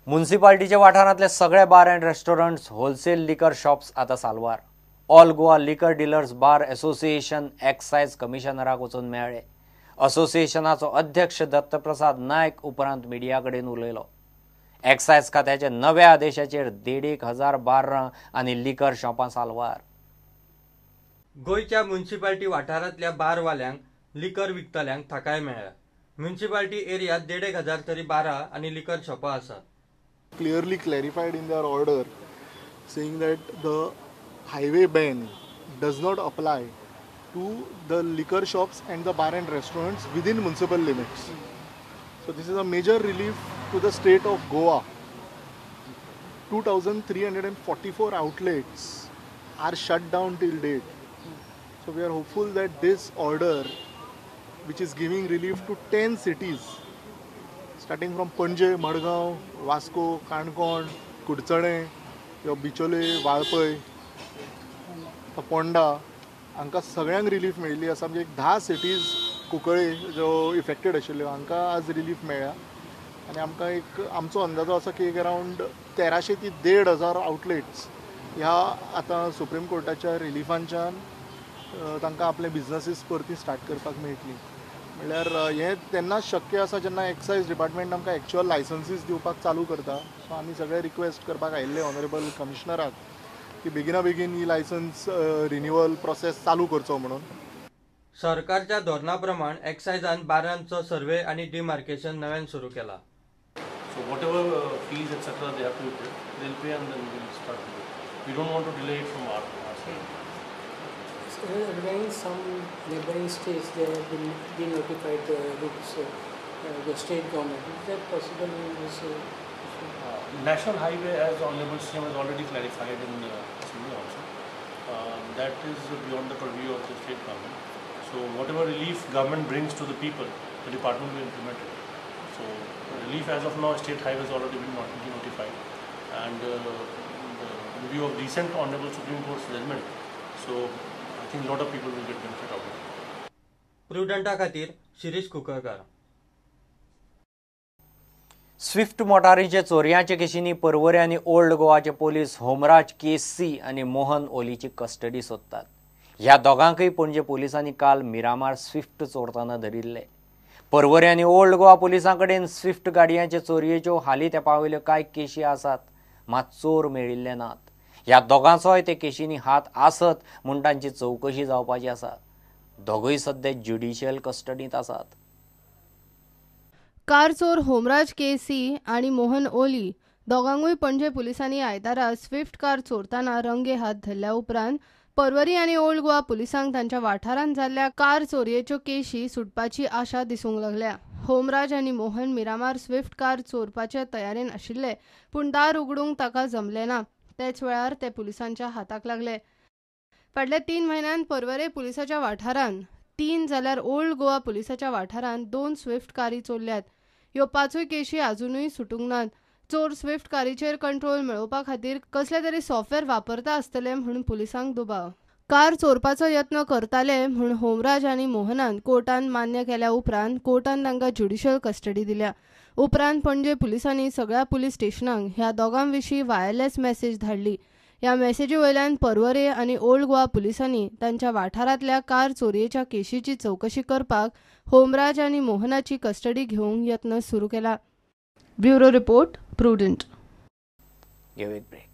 मुन्सिपाल्टीच्या वाठारांतले सगळे bar and restaurants, wholesale liquor shops आतां साल्वार. All Goa liquor dealers bar association excise कमिशनराक वचून मेळ्ळे. असोसिएशनाचो अध्यक्ष दत्तप्रसाद नायक उपरांत मिडिया कडेन उलयलो. एक्सायज खात्याच्या नव्या आदेशाचेर 1,500 बार्रां आनी लिकर शॉपां साल्वार. गोंयच्या म्युनिसिपाल्टी वाठारांतल्या बारवाल्यांक, लिकर विकतल्यांक थाकाय मेळ्ळ्या. म्युनिसिपाल्टी एरियात 1,500 तरी बारां आनी लिकर शॉपां आसात. Clearly clarified in their order saying that the highway ban does not apply to the liquor shops and the bar and restaurants within municipal limits. So this is a major relief to the state of Goa. 2,344 outlets are shut down till date. So we are hopeful that this order, which is giving relief to 10 cities, starting from Panaji, Madgaon, Vasco, Canacona, Kudchade, Bicholim, Valpoi, Ponda, हांकां सगळ्यांक relief मेळिल्ली आसा. म्हणजे एक 10 cities Cuncolim ज्यो affected आशिल्ल्यो हांकां आज रिलीफ मेळ्ळ्या. आनी आमकां एक आमचो अंदाजो आसा की एक अरावंड 1,300 ते 1,500 आउटलेट्स ह्या आतां सुप्रीम कोर्टाच्या रिलिफांच्यान तांकां आपले बिजनसीस परती स्टार्ट करपाक मेळटली. म्हणल्यार हें तेन्नाच शक्य आसा जेन्ना एक्सायज डिपार्टमेंट आमकां एक्चुअल लायसन्सीस दिवपाक चालू करता. सो आमी सगळे रिक्वेस्ट करपाक आयिल्ले ऑनरेबल कमिशनराक की बेगिना बेगीन ही लायसन्स रिन्युअल प्रोसेस चालू करचो म्हणून. सरकारच्या धोरणा प्रमाण एक्सायजान बारांचो सर्वे आनी डिमार्केशन नव्यान सुरू केला. So whatever fees etcetera they have to pay, they will pay and then we will start. We don't want to delay it from our side. Regarding some neighboring states, they have been denotified the routes, the state government. Is that possible in this issue? National highway, as Honorable CM has already clarified in the assembly also, that is beyond the purview of the state government. So whatever relief government brings to the people, the department will implement it. So relief as of now, state highway has already been denotified, and in view of recent Honorable Supreme Court's judgment, so I think a lot of people will get benefit out of it. प्रुडंटा खातीर Shirish Kunkalkar. Swift मोटारीचे चोरयांचे केशींनी Porvorim आनी old गोवाचे police होमराज केसी आनी Mohan ओलीची custody सोदतात. ह्या दोगांकय पणजे पोलिसांनी काल मिरामार स्विफ्ट चोरतना धरिल्ले. पर्वरी आनी ओल्ड गोवा पोलिसां कडेन स्विफ्ट गाडयांचे चोरयेच्यो हालीं तेंपा वयल्यो कांय केशी आसात, मात चोर मेळिल्ले नात. ह्या दोगांचोय ते केशींनी हात आसत म्हूण तांची चवकशी जावपाची आसा. दोगूय सद्या ज्युडिशियल कस्टडींत आसात. कार चोर होमराज केसी आनी मोहन ओली दोगांकूय पणजे पुलिसांनी आयतारा स्विफ्ट कार चोरतना रंगे हात धरल्या उपरांत पर्वरी आनी ओल्ड गोवा पुलिसांक तांच्या वाठारांत जाल्ल्या कार चोरयेच्यो केशी सुटपाची आशा दिसूंक लागल्या. होमराज आनी मोहन मिरामार स्विफ्ट कार चोरपाचे तयारेन आशिल्ले, पूण दार उगडूंक ताका जमलें ना. तेच वेळार ते पुलिसांच्या हाताक लागले. फाटल्या 3 म्हयन्यांत पर्वरे पुलिसाच्या वाठारांत 3 जाल्यार ओल्ड गोवा पुलिसाच्या वाठारांत 2 स्विफ्ट कारी चोरल्यात. ह्यो 5 केशी अजुनूय सुटूंक नात. चोर स्विफ्ट कारीचेर कंट्रोल मेळोवपा खातीर कसले तरी सॉफ्टवेअर वापरता आसतले म्हूण पुलिसांक दुबाव. कार चोरपाचो यत्न करताले म्हूण होमराज आनी मोहनान कोर्टान मान्य केल्या उपरांत कोर्टान तांकां ज्युडिशियल कस्टडी दिल्या. उपरांत पणजे पुलिसांनी सगळ्या पुलीस स्टेशनांक ह्या दोगां विशीं वायरलेस मॅसेज धाडली. ह्या मॅसेजी वयल्यान पर्वरे आनी ओल्ड गोवा पुलिसांनी तांच्या वाठारांतल्या कार चोरयेच्या केशीची चवकशी करपाक होमराज आनी मोहनाची कस्टडी घेवंक यत्न सुरू केला. Bureau report, Prudent. घेवं एक ब्रेक.